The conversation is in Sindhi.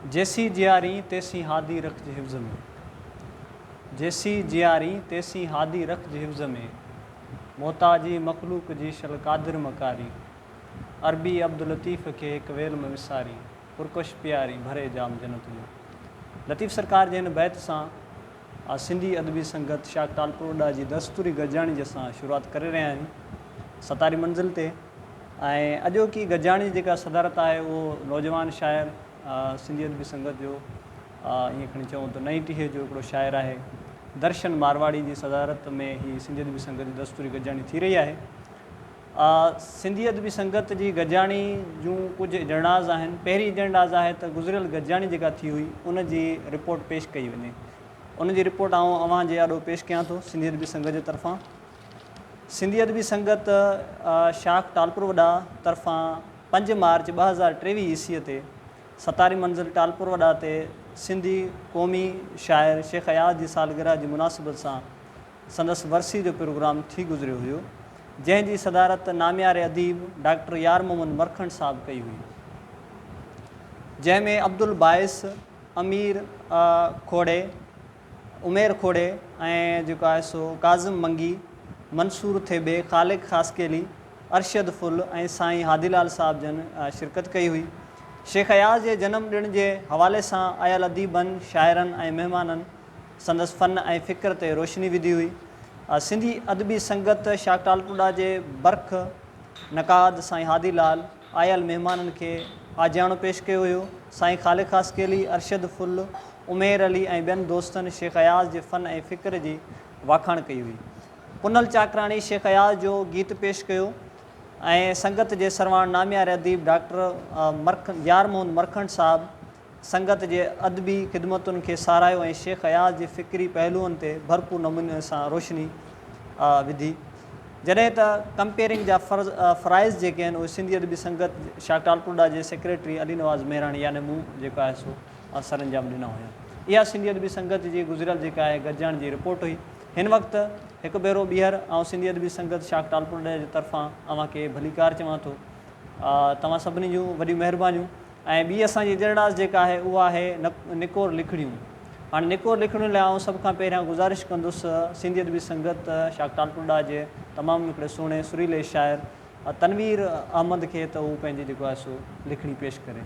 جيسين جيارين تيسين هادي رکج حفظ ۾. جيسين جيارين تيسين هادي رکج حفظ ۾. محتاجي مخلوق جي شل قادر مڪاري. عربي عبداللطيف کي هڪ ويل م وساري. پرڪش پياري ڀري جام جنت جو. لطيف سرڪار جي هن بيت سان سنڌي ادبي سنگت شاخ ٽالپروڏا جي دستوري گڏجاڻي جي اسان شروعات ڪري رهيا آهيون ستاري منزل تي ۽ اڄوڪي گڏجاڻي جي جيڪا صدارت آهي اهو نوجوان شاعر سنڌي ادبي سنگت جو ائين کڻي چئون ته نئين ٽهي جو هڪڙو شاعر آهي درشن مارواڙي جي صدارت ۾ هي سنڌي ادبي سنگت جي دستوري گڏجاڻي ٿي رهي آهي. سنڌي ادبي سنگت جي گڏجاڻي جون ڪجهه ايجنڊاز آهن. پهرين ايجنڊاز آهي ته گذريل گڏجاڻي جيڪا ٿي هئي ان جي رپورٽ پيش ڪئي وڃي. ان جي رپورٽ آئون اوهان جي آڏو پيش ڪيان ٿو سنڌي ادبي سنگت جي طرفان. سنڌي ادبي سنگت شاخ ٽالپر وڏا طرفان 5 مارچ 2023 عيسويء تي ستاري منزل ٽالپر وڏا تي سنڌي قومي شاعر شيخ اياز جي سالگرهه جي مناسبت سان سندس ورسي جو پروگرام ٿي گذريو هيو، جنهن جي صدارت نامياري اديب ڊاڪٽر يار محمد مرکنڊ صاحب ڪئي هئي. جنهن ۾ عبدالباعث، امير کوڙي، عمير کوڙي ۽ جيڪو آهي سو ڪاظم منگي، منصور ٿيٻي، خالق خاصخيلي، ارشد ڦل ۽ سائين هادي لال صاحب جن شرڪت ڪئي هئي. شيخ اياز جي جنم ڏڻ جي حوالي سان آيل اديبن، شاعرن ۽ مهمانن سندس فن ۽ فڪر تي روشني وڌي هئي. سنڌي ادبي سنگت شاخ ٽالپوڏا جي برک نقاد سائين هادي لال آيل مهمانن کي آجياڻو پيش ڪيو هيو. سائين خالق خاصخيلي، ارشد ڦل، عمير علي ۽ ٻين دوستن شيخ اياز جي فن ۽ فڪر جي واکاڻ ڪئي هئي. پنهل چاڪراڻي شيخ اياز جو گيت پيش ڪيو ۽ سنگت جي سرواڻ نامياري اديب ڊاڪٽر يار محمد مرکنڊ صاحب سنگت جي ادبي خدمتن کي ساراهيو ۽ شيخ اياز جي فڪري پهلوئن تي ڀرپور نموني سان روشني وڌي. جڏهن ته ڪمپيئرنگ جا فرائض جيڪي آهن اهي سنڌي ادبي سنگت شاخ ٽالپرڏا جي سيڪريٽري علي نواز مهراڻي يعني مون جيڪو آهي سو سرانجام ڏنا هيا. اها سنڌي ادبي سنگت جي گذريل جيڪا آهي گڏجاڻي جي رپورٽ هئي. هن وقت هڪ ڀيرو ٻيهر آئون سنڌي ادبي سنگت شاخ ٽالپرڏا جي طرفان اوهان کي ڀليڪار چوان ٿو. توهان سڀني جون وڏيون مهربانيون. ۽ ٻي اسان جي اجنڊاز جيڪا آهي اها آهي نڪور لکڻيون. هاڻي نڪور لکڻين لاء آئون سڀ کان پهريان گذارش ڪندس سنڌي ادبي سنگت شاخ ٽالپرڏا جي تمام هڪڙي سهڻي سريلي شاعر تنوير احمد کي ته هو پنهنجي جيڪو آهي سو لکڻي پيش ڪري.